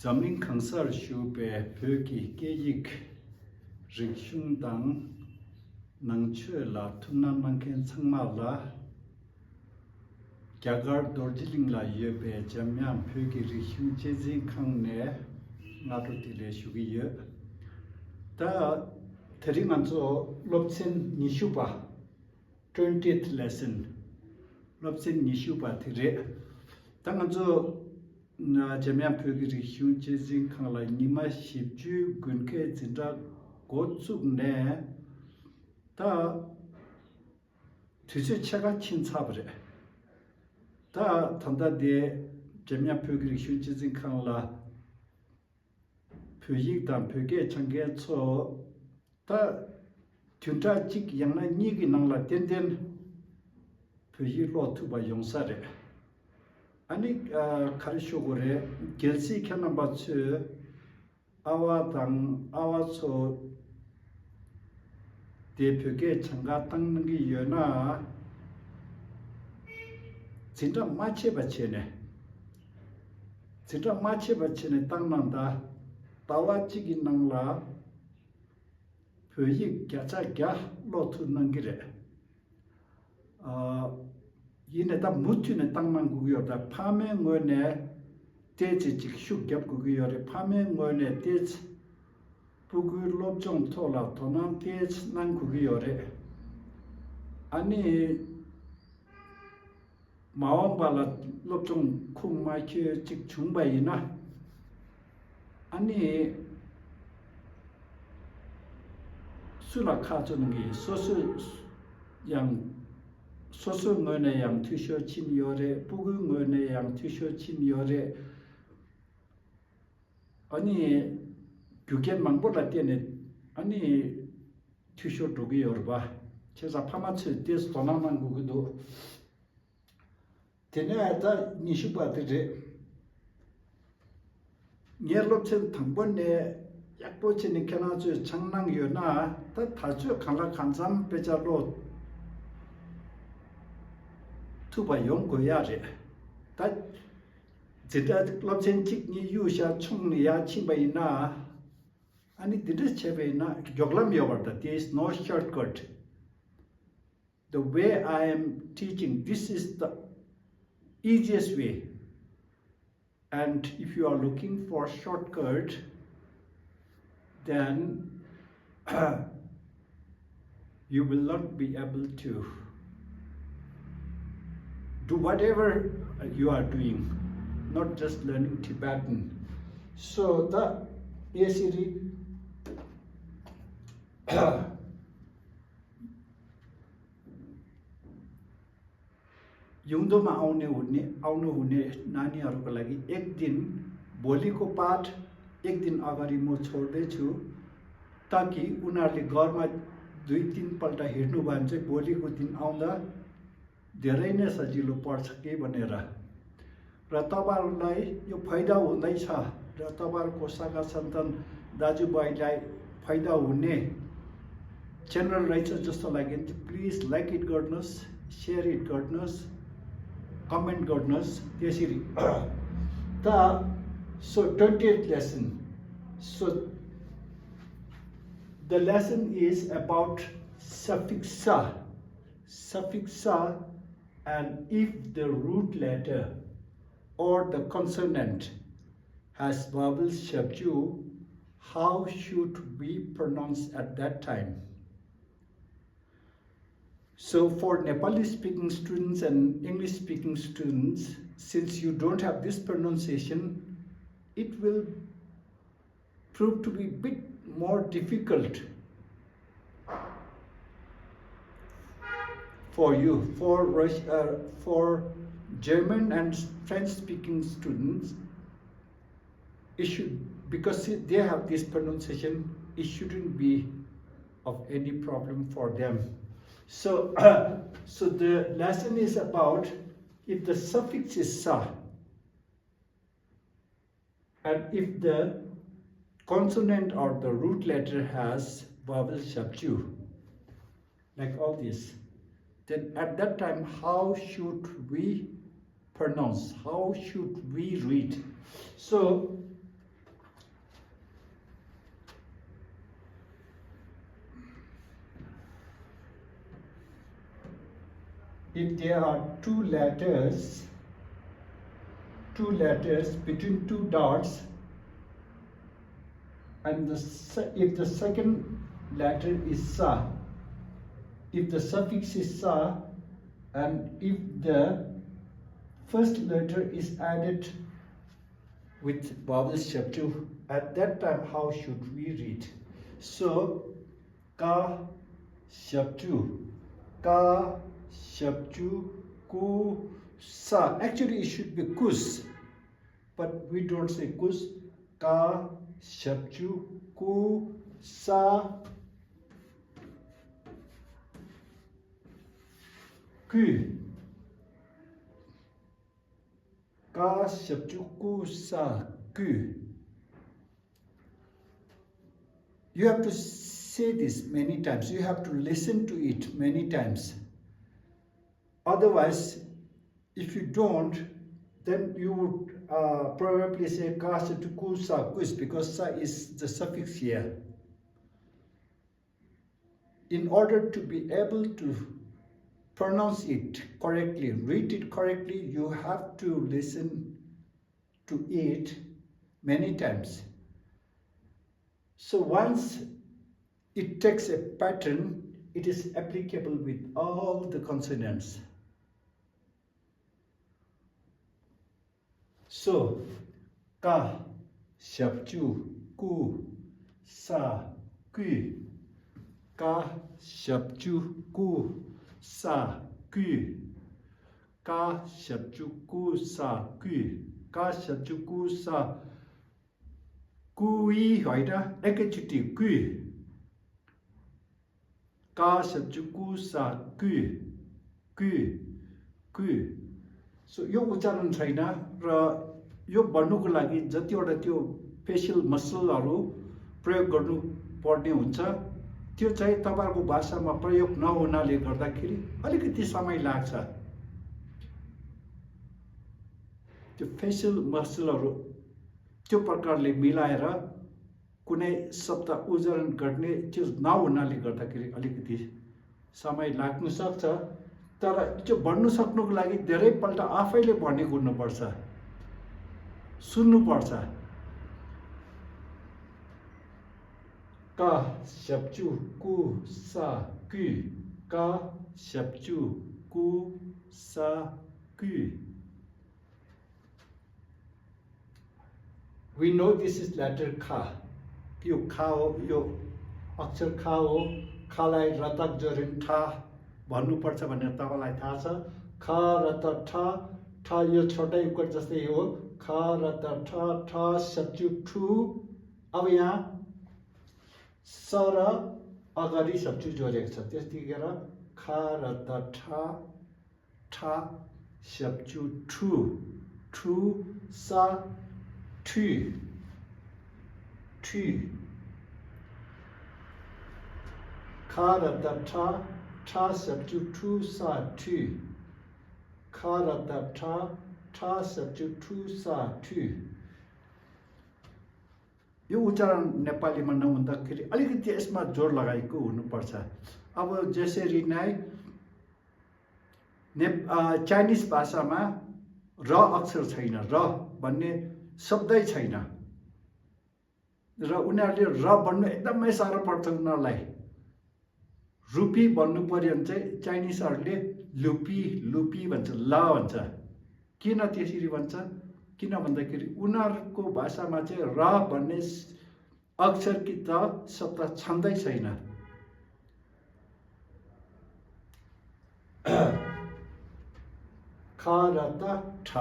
Zamling Kansar Shube Pöki Gejik Rikshung Dang Nangchue La Tunan Manken Sangma La Gyagar Dorjiling La Yebe Jamyam Pöki Rikshung Jezin Kang Ne Narutile Shugi Ye Da Teringanzo Lobsen Nishuba 20th lesson Lobsen Nishuba Tire Tanganzo na jamyam pyogi rikshung jezin kangla nima shibju gunke zinda gotsuk ne ta tuzi chaga chinsabre ta tanda de jamyam pyogi rikshung jezin kangla pyogi dan pyogi change cho ta tunta chik yangna nigi nangla ten pyogi lo tuba yongsare 아니 카리쇼고레 gelsi 켜나바츠 아와당 아와소 대표게 참가 땅는 게 여나 진짜 마치 받치네 땅난다 따와치기 낭라 표이 갸차갸 로투는 기래 이네 다 무티네 땅만 구기요다 파메 뭐네 대지 직숙 겹 구기요레 파메 뭐네 대지 부구로 좀 토라 도난 대지 난 구기요레 아니 마왕발라 롭좀 쿵마키 직 중바이나 아니 수락하주는 게 소수 양 소수 ngone yang tusho chin yore bugu ngone yang tusho chin yore 아니 규겐 망보라 때네 아니 tusho 두기 yorba 제가 파마츠 데스 도나만 구기도 테네다 니슈바드레 녀롭첸 당번에 약보치니 캐나주 장낭요나 다 다주 강라 간삼 배자로 투바 용고야제 다 제다 클럽센 직니 유샤 총리야 치바이나 아니 디르 체베이나 조글람 요버다 there is no shortcut the way I am teaching this is the easiest way and if you are looking for shortcut then you will not be able to do whatever you are doing, not just learning Tibetan. So the basically युङदोमा आउने हुने नानीहरुको लागि एक दिन भोलिको पाठ एक दिन अगाडि म छोड्दै छु ताकि उनीहरुले घरमा 2-3 पल्ट हेर्नु भयो भने चाहिँ भोलिको दिन आउँदा धेरै नै सजिलो पर्छ के भनेर र तपाईहरुलाई यो फाइदा हुँदैछ र तपाईहरुको सागा सन्तान दाजुभाइलाई फाइदा हुने च्यानल रहेछ जस्तो लाग्यो भने प्लिज लाइक इट गर्नुस् शेयर इट गर्नुस् कमेन्ट गर्नुस् त्यसरी so 20th lesson so the lesson is about suffix sa and if the root letter or the consonant has vowel shabju, how should we pronounce at that time? So for Nepali speaking students and English speaking students, since you don't have this pronunciation, it will prove to be a bit more difficult for you. For German and French speaking students, it should, because they have this pronunciation, it shouldn't be of any problem for them. So so the lesson is about if the suffix is sa and if the consonant or the root letter has vowel shabju, like all this, then at that time how should we pronounce, how should we read? So if there are two letters between two dots, and if the second letter is sa, if the suffix is sa, and if the first letter is added with vowel shabju, at that time how should we read? So ka shabju, ka shabju, ku sa. Actually it should be kus, but we don't say kus. Ka shabju, ku sa, ku. Ka shabju, ku sa, ku. You have to say this many times. You have to listen to it many times. Otherwise, if you don't, then you would probably say ka shabju, ku sa, kus, because sa is the suffix here. In order to be able to pronounce it correctly, read it correctly, you have to listen to it many times. So once it takes a pattern, it is applicable with all the consonants. So ka shabju, ku sa, ku. Ka shabju, ku sa, ku. Ka shabju, ku sa, ku. Ka shabju, ku sa, kui होइन, एकैचोटि kui. Ka shabju, ku sa, kui, kui, kui. So यो उच्चारण छैन र यो भन्नुको लागि जतिवटा त्यो फेसियल मसलहरू प्रयोग गर्नु पर्ने हुन्छ, त्यो चाहिँ तपाईहरुको भाषामा प्रयोग नहुनाले गर्दाखेरि अलिकति समय लाग्छ. त्यो फेसियल मसलहरू त्यो प्रकारले मिलाएर कुनै शब्द उच्चारण गर्ने त्यो नहुनाले गर्दाखेरि अलिकति समय लाग्न सक्छ. तर त्यो भन्नु सक्नुको लागि धेरै पल्ट आफैले भनेको हुनुपर्छ, सुन्नु पर्छ. का shabju, ku sa, ku. Ka shabju, ku sa, ku. We know this is letter ka. यो खा हो, यो अक्षर खा हो. खालाई रतक जोडिन ठा भन्नुपर्छ भनेर तपाईलाई थाहा छ. ख रत ठ, ठ यो छोटै उकार जस्तै हो. ख रत ठ, ठ सब्जु ठु. अब यहाँ स र अगाडि सब्जु जोडेको छ, त्यतिखेर ख रत ठ, ठ सब्जु ठु, ठु स ठु, ठु. ख रत ठ, ठ सब्जु ठु सा ठु. ख रत ठ, ठ सब्जु ठु सा ठु. यो उच्चारण नेपालीमा नहुँदाखेरि अलिकति यसमा जोड लगाएको हुनुपर्छ. अब जसरी नै चाइनिज भाषामा र अक्षर छैन, र भन्ने शब्दै छैन र उनीहरूले र भन्नु एकदमै साह्रो पर्छ. उनीहरूलाई रुपी भन्नु पर्यो भने चाहिँ चाइनिजहरूले लुपी, लुपी भन्छ, ल भन्छ. किन त्यसरी भन्छ? किन भन्दाखेरि उनीहरूको भाषामा चाहिँ र भन्ने अक्षर कि त शब्द छँदै छैन. ख र त ठ,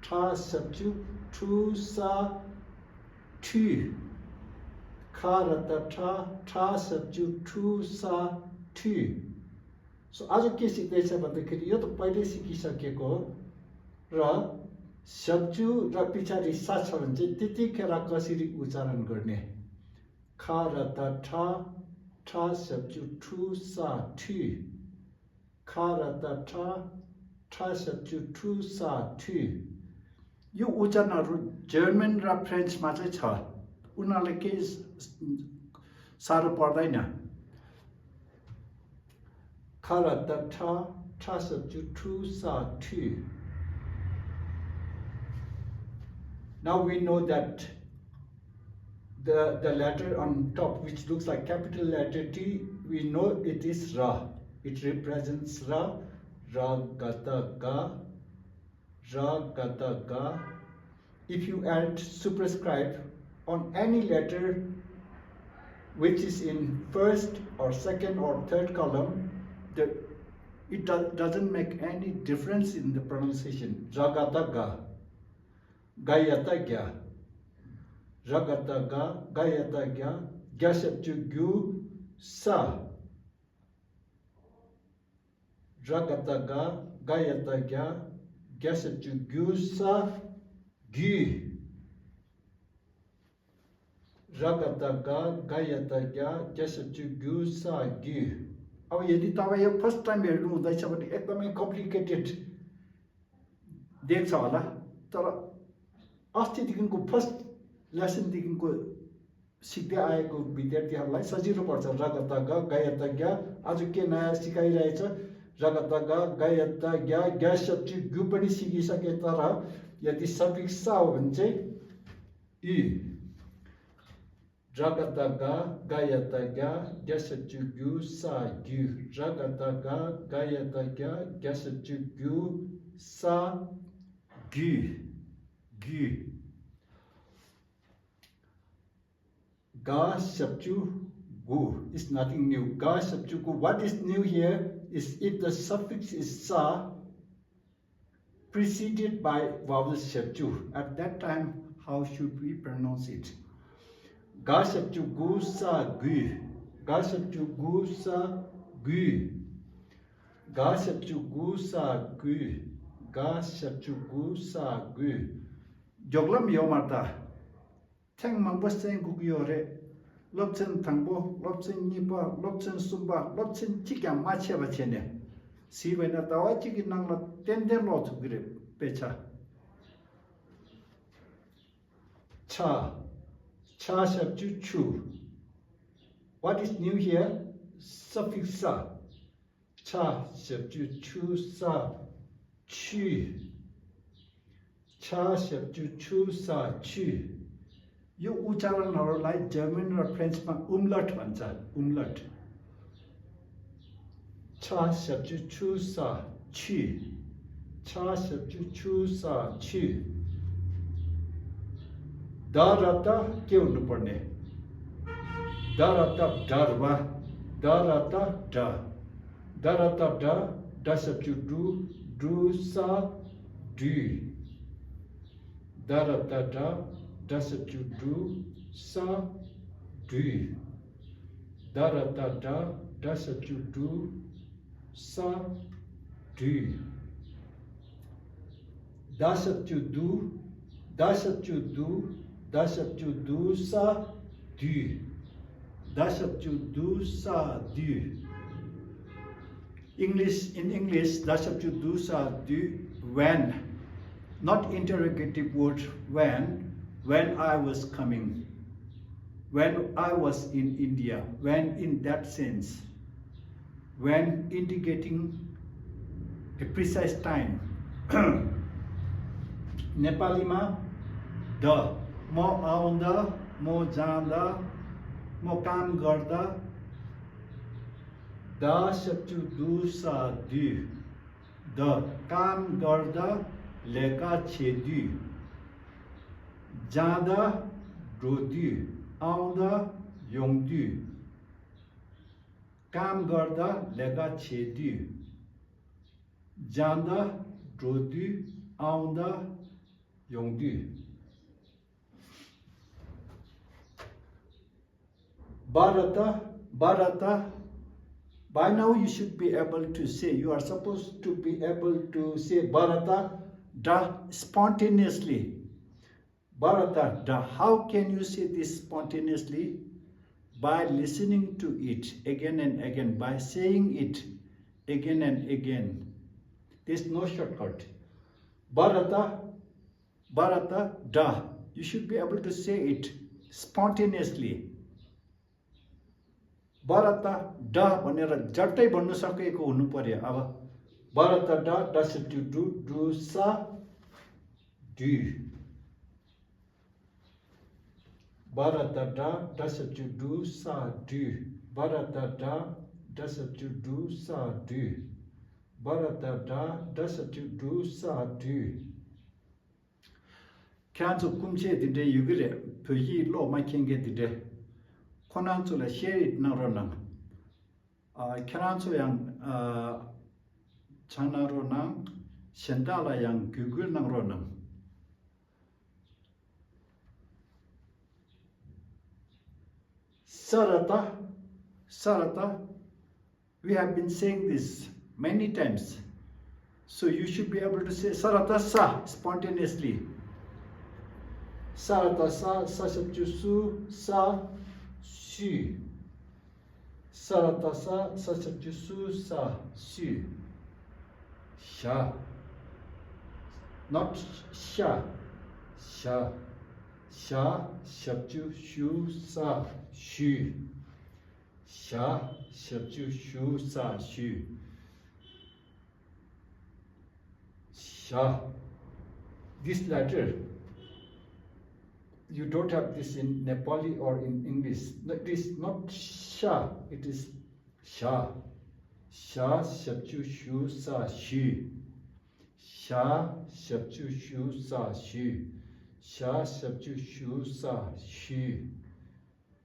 ठ सब्जु ठु सा ठु. ख र त ठ, ठ सब्जु ठु सा ठु. सो आज के सिक्दैछ भन्दाखेरि यो त पहिले सिकिसकेको हो र सब्जु र पछाडि सा छ भने चाहिँ त्यतिखेर कसरी उच्चारण गर्ने. ख र त ठ, ठ सब्जु ठु सा ठु. ख र त ठ, ठ सब्जु ठु सा ठु. यो उच्चारणहरू जर्मन र फ्रेन्चमा चाहिँ छ. उनीहरूलाई केही साह्रो पर्दैन. ख र त ठ, ठ Tra subju tru sa tu. Now we know that the letter on top, which looks like capital letter T, we know it is Ra. It represents Ra. Ra gata ga. Ra gata ga. If you add superscribe on any letter which is in first or second or third column, it doesn't make any difference in the pronunciation. Ra gata ga. Gayata gya. Ragata ga, gayata gya, gyasapchu gyu sa. Ragata ga, gayata gya, gyasapchu gyu sa gyu. Ragata ga, gayata gya, gyasapchu gyu sa gyu. अब यदि तपाईं यो first time हेर्नु हुँदैछ भने एकदमै complicated देख्छ होला, तर अस्तिदेखिको फर्स्ट लेसनदेखिको सिक्दै आएको विद्यार्थीहरूलाई सजिलो पर्छ। रगता ग गयता ज्ञ आज के नयाँ सिकाइरहेछ, रगता ग गयता ज्ञ ग्या सब्जी गु पनि सिकिसके, तर यदि सफिक्स सा हो भने चाहिँ इ रगता ग गयता ज्ञ ग्या सब्जी गु सा गु। रगता ग गयता ज्ञ ग्या सब्जी गु सा गु गु। Ga sabju gu is nothing new. Ga sabju gu. What is new here is if the suffix is sa preceded by vowel sabju. At that time, how should we pronounce it? Ga sabju gu sa gu. Ga sabju gu sa gu. Ga sabju gu sa gu. Ga sabju gu sa gu. Joglam yomarta. Tang mangbaseng gugyore. Lobchen tangbo, lobchen nipa, lobchen sumba, lobchen chikya macha bachene. Si when at the wachiki nangla tender lot to grip pecha. Cha. Cha sabju chu. What is new here? Suffix sa. Cha sabju chu sa chu. Cha sabju chu sa chu. यो उच्चारणहरूलाई German र फ्रेन्चमा उम्लट भन्छ, उम्लट। छ शब्द छु सा छि, छ शब्द छु सा छि। द र त के हुनु पर्ने? द र त डरवा, द र त ड, द र त ड, ड शब्द डु, डु सा डु। द र त ड, da sabju du sa du. Da ra ta da, da sabju du sa du. Da sabju du, da sabju du, da sabju du sa du. Da sabju du sa du. English, in English, da sabju du sa du, when, not interrogative word when I was coming, when I was in India, when in that sense, when indicating a precise time. Nepalima, da, mo aunda, mo janda, mo kam garda, da sabju du sa du, da kam garda leka chedu. जाँदा रोदु, आउँदा योङदु, काम गर्दा लेगा छेदु, जाँदा रोदु, आउँदा योङदु। Bharata, by now you should be able to say, you are supposed to be able to say Bharata da spontaneously. Bharata da. How can you say this spontaneously? By listening to it again and again, by saying it again and again. There's no shortcut. Bharata da. You should be able to say it spontaneously. Bharata da भनेर झट्टै भन्नु सकेको हुनु पर्यो। अब Baratada, das du, sa, du. Baratada, das du, sa, du. Baratada, das du, sa, du. Baratada, das du, sa, du. Kanzo kumche dide yugire, pöyi lo makenge dide. Konanzo la sherit naronang. Kananzo yang chanaro nang, shendala yang gugul nang ronang. Sarata, we have been saying this many times. So you should be able to say Sarata sa spontaneously. Sarata sa sasapjusu sa shu. Sarata sa sasapjusu sa shu. Sha. Not sha. Sha. Sha shabju shu sa shu. Sha shabju shu sa shu. Sha. This letter, you don't have this in Nepali or in English. No, it is not sha, it is sha. Sha shabju shu sa shu. Sha shabju shu sa shu. Sha shabju shu sa shu.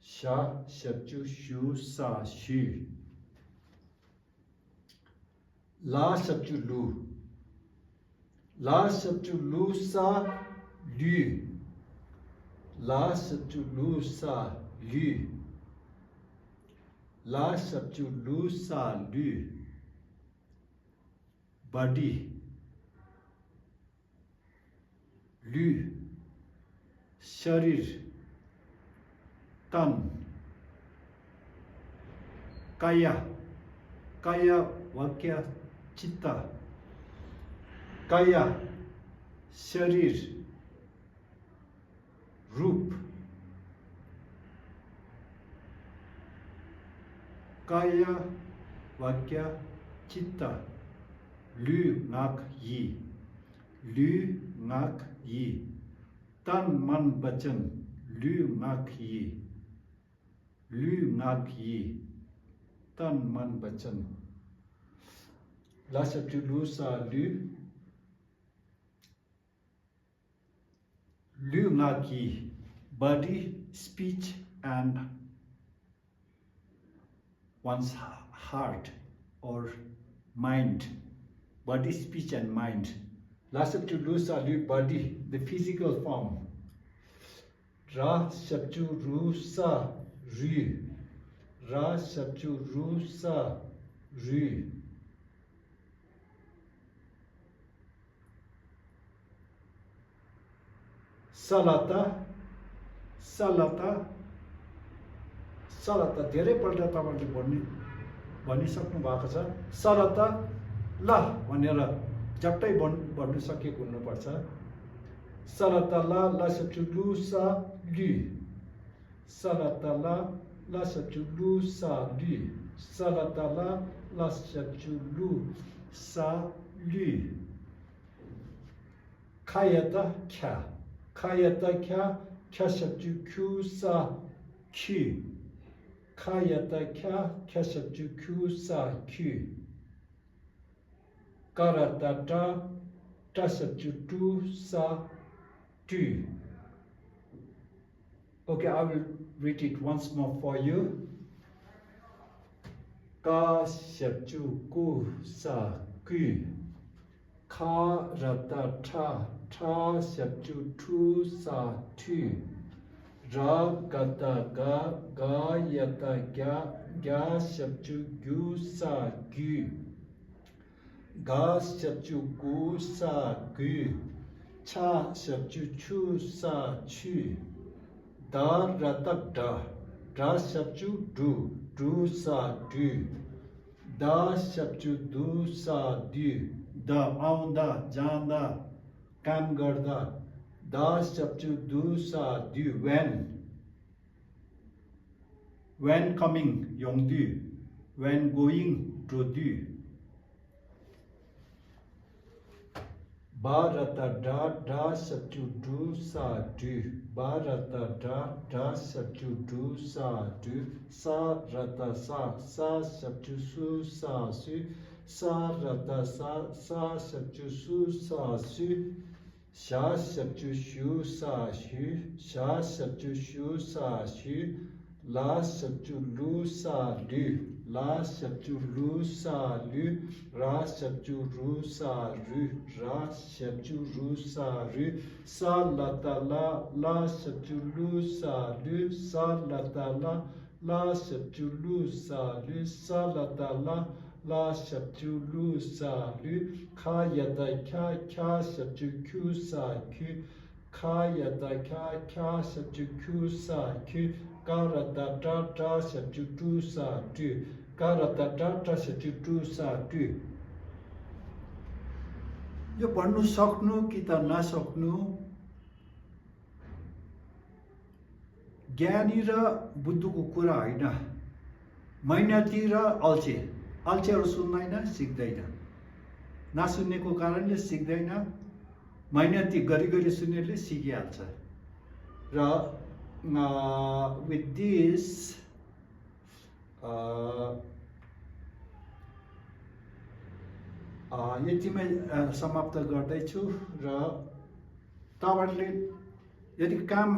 Sha shabju shu sa shu. La shabju lu. La shabju lu sa lu. La shabju lu sa lu. La shabju lu sa lu. Body. Lu. Sharir. Tan. Kaya. Kaya vakya chitta. Kaya. Sharir. Roop. Kaya vakya chitta. Lu ngak yi. Lu ngak yi. Tan man bachan. Lu ngak yi. Lu ngak yi. Tan man bachan. La shabju lu sa lu. Lu ngak yi. Body, speech, and one's heart or mind. Body, speech, and mind. La shabju lu sa lu, body, the physical form. Ra shabju ru sa ru. Ra shabju ru sa ru. Salata. Salata. Salata. धेरै पल्ट तपाईले भनिसक्नु भएको छ. Salata la भनेर झट्टै भन्नु सकेको हुनुपर्छ. Salata la shabju lu sa lu. Salata la shabju lu sa lu. Salata la shabju lu sa lu. Kayata kya. Kayata kya. Kya shabju kyu sa kyu. Kayata kya. Kya shabju kyu sa kyu. Karata ta. Ta shabju tu sa tu. Okay, I will read it once more for you. Ka shabju ku sa ku. Ka rata ta. Ta shabju tu sa tu. Ra gata ga. Ga yata gya. Gya shabju gu sa gu. Ga shabju gu sa gu. Cha shabju chu sa chu. Da ratak da. Da shabju du. Du sa du. Da shabju du sa du. Da aunda janda काम गर्दा. Da shabju du sa du. When coming yong du. When going to do. Bharata da substitute do sa do. Bharata da substitute do sa do. Sa rata sa substitute su sa su. Sa rata sa substitute su sa su. Sha substitute shu sa shu. Sha substitute shu sa shu. La substitute lu sa lu. La substitute lu sa lu. Ra substitute ru sa ru. Ra substitute ru sa ru. Sa la ta la substitute lu sa lu. Sa la ta la substitute lu sa lu. Sa la ta la substitute lu sa lu. Kha ya ta kya substitute q sa q. Kha ya ta kya substitute q sa q. Karata da substitute do sa do. Karata da substitute do sa do. यो पढ्नु सक्नु कि त नसक्नु ज्ञानी र बुद्धको कुरा होइन मेहनती र अल्छेहरू सुन्दैन सिक्दैन नसुन्नेको कारणले सिक्दैन मेहनती गरी सुन्नेले सिकिहाल्छ र with this यतिमै समाप्त गर्दैछु र तपाईहरुले यदि काम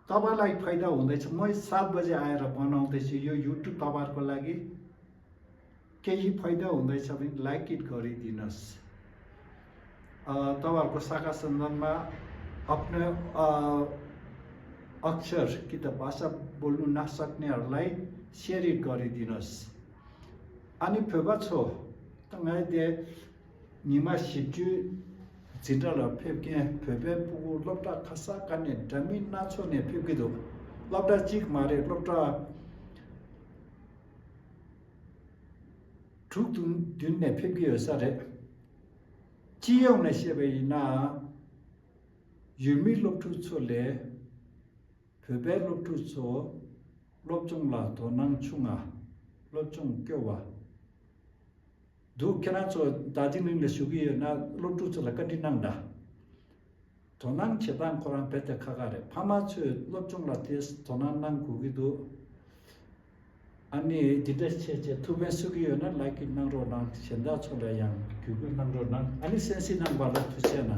तपाईलाई फाइदा हुँदैछ म 7 बजे आएर बनाउँदैछु यो युट्युब तपाईहरुको लागि केही फाइदा हुँदैछ भने लाइक इट गरिदिनुस् तपाईहरुको शाखा सन्धानमा आफ्नो अक्षर कि त भाषा बोल्नु नसक्नेहरूलाई सेयर इट गरिदिनुस् अनि फेवा छो तंगाइदे निमा सिटु जिन्डल फेबके फेबे पुगु लपटा खसा काने डमी नाछो ने फेबकेदो लपटा चिक मारे लपटा ठुक दुन्ने फेबके सारे चियौ ने सेबैना युमी लपटु छोले फेबे लपटु छो लपचुङला दोनाङ छुङा लपचुङ क्योवा दु केना छो दार्जिलिङले सुगियो ना लपटु छला कति नांदा दोनाङ छेदाङ कोराङ पेते खगारे फामा छु लपचुङला तेस दोनाङ नाङ गुगिदो अनि दिदस छे थुबे सुगियो ना लाइक नाङ रो नाङ सेन्दा छोले याङ गुगु नाङ रो नाङ अनि सेन्सी नाङ बाला थुसेना